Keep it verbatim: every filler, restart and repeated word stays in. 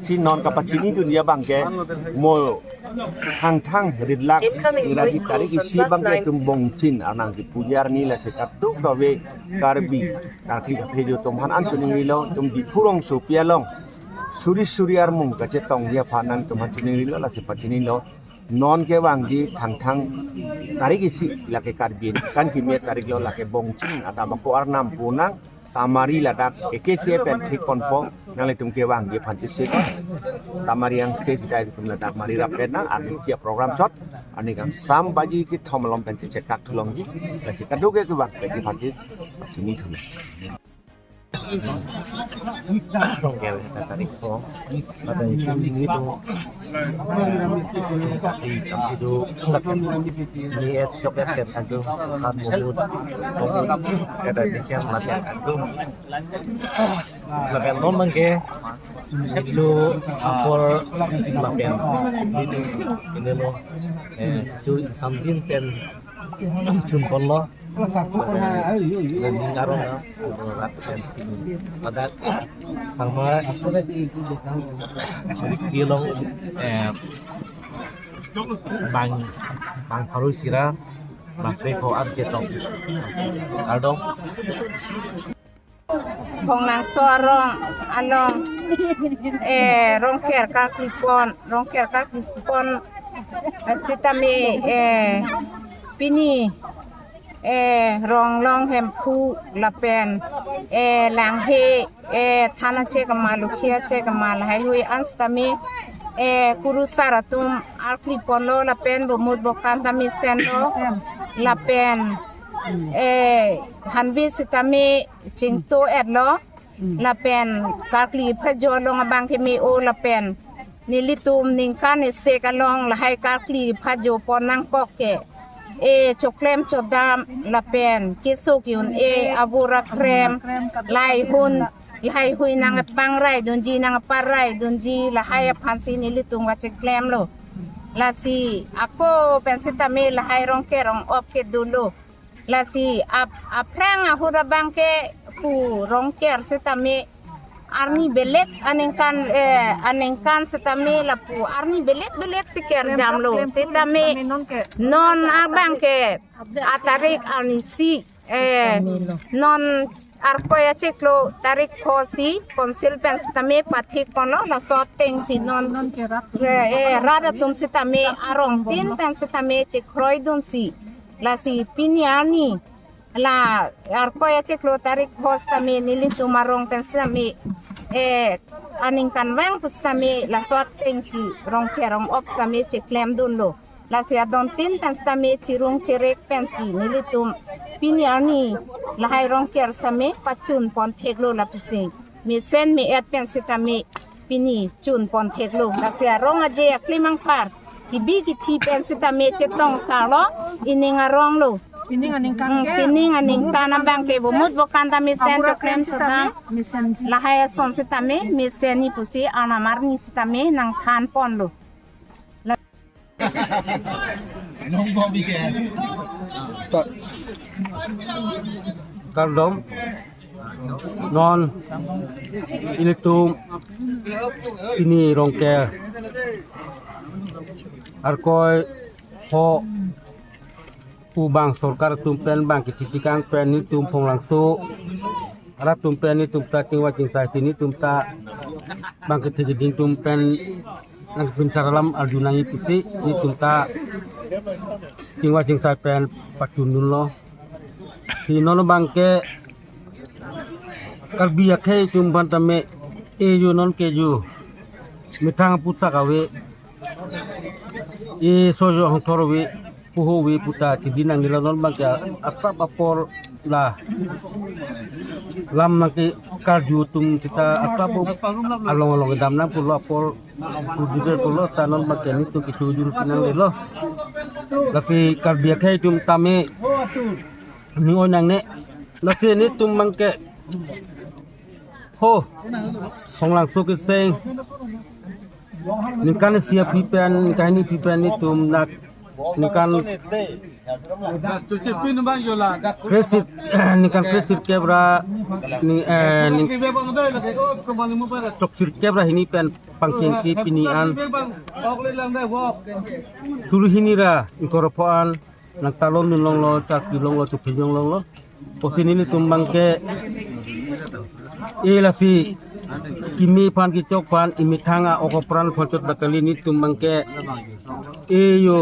Si non kapachini dun abangke mo Thangthang rit lak Ingradi tarik isi abangke itum bongchin arnang kipu arni lasi kadokave Karbi Karkli kaphejo atum aphan an choningrilo, itum Diphu rongsopi along suri suri armung kachetongji aphan nangtum aphan choningrilo lasi pachinilo. Non kevangji Thangthang tarik isi lake Karbi kan keme tarik lo, lake bongchin atabako arnam punang tamari ladak A K C A pen thik ponpo, nanglitum kevangji aphan chesik tamari angse sita itum ladak mari rap pen nang arni isi program chot arni kangsam baji kethom along pen chechekak thulongji, lasi kadokave kevang pen aphan chini thulong. Rongker kita tarik po. Ada itu, itu. Itu, itu. Ini et sok et et aduh, kan mubut. Kada disiam mati aduh. Lapen non abangke itu apor lapen ini lo, eh, itu samjin pen chun ponlo. Dan ini arong na, rat pen. Pada sama ilong, eh, bang, bang paru sira, bang treko arjetok. Kardom. Phonglangso arong along, eh, Rongker karkli pon, Rongker karkli pon, eh, sitame, eh, pini, eh, Ronglong Hemphu lapen, eh, Langhe, eh, thana chekama, Lukhi achekama lahaihui an sitame, eh, kurusar atum arkli ponlo lapen bomut bokan tame senlo lapen, eh, hanvi sitame chingto etlo. Lapen karkli phajo along abangke me-o lapen nelitum ningkan isi along lahai karkli phajo pon nangkok ke, eh, choklem chodam lapen keso ke-un-e, avur akrem, lahai hun, lahaihui nangpangrai dunji, nangparai dunji, lahai aphansi nelitum kacheklemlo. Lasi ako pen sitame lahai Rongker rong-op ke dolo. Lasi ap-, aphrang ahut abangke pu Rongker sitame arni belek aningkan, eh, aningkan sitame lapu arni belek belek si kerjamlo. Sitame non abangke atarik arni isi, eh, non Arkoi achiklo tarik pho si Council pen sitame pathik ponlo, laso atengsi non, eh, eh, rat atum sitame arong tin pen sitame chekroidunsi. Lasi pini arni la Arkoi achiklo tarik pho sitame nelitum arong pen sitame, eh, aningkan vang pu sitame laso atengsi Rongker rong-op sitame cheklemdunlo. Lasi adon tin pen sitame chirung cherek pensi nelitum pini arni lahai Rongker sitame pachun pon theklo lapisi. Mesen me-et pen sitame pini chun pon theklo. Lasi arong aje aklim angpar kibi kithi pen sitame chetong sarlo, ining aronglo. Pining aningkan Hmm, ke pining aningkan abangke bomut bokan tame sen choklem sitame sodam. Mesen ji. Lahai ason sitame mesen ni pusi arnam arni sitame nangthan ponlo. Kardom. Non ilitum pini Rongker Arkoi pho pu bang sorkar atum pen bang kethek kekang pen nelitum Phonglangso arat atum pen nelitum ta chingvai chingsai si nelitum ta bang kethek keding atum pen nangpintar alam arju nangji pusi nelitum ta chingvai chingsai pen pachundunlo. Si non abangke Karbi akhei atum aphan tame ejo non kejo methang pusak ave, e sojo hongthor ave, puho ave puta chidi nangnelo. Non abangke asap apor la lam nangkekarju atum sita asap along along dam nang pulo apor kududer pulo ta non abangke nelitum kecho jur pinanglelo. Lasi Karbi akhei atum tame ning-oi nangne. Lasi nelitum abangke ho Phonglangso keseng ningkan isi aphi pen, ningkan hini aphi pen nelitum nak ningkan Kresir, ningkan kresirkep ra, ni, eh, ning, chok sirkep ra hini pen pangkengsi pini an suri hini ra ingkoi ra pho an nang talon dun longlo, charpi longlo, chuphi jong longlo. Pusi nelitum abangke e lasi kimi aphan kechok aphan emethang a-ok apran phonchot ta kali, nelitum abangke e yo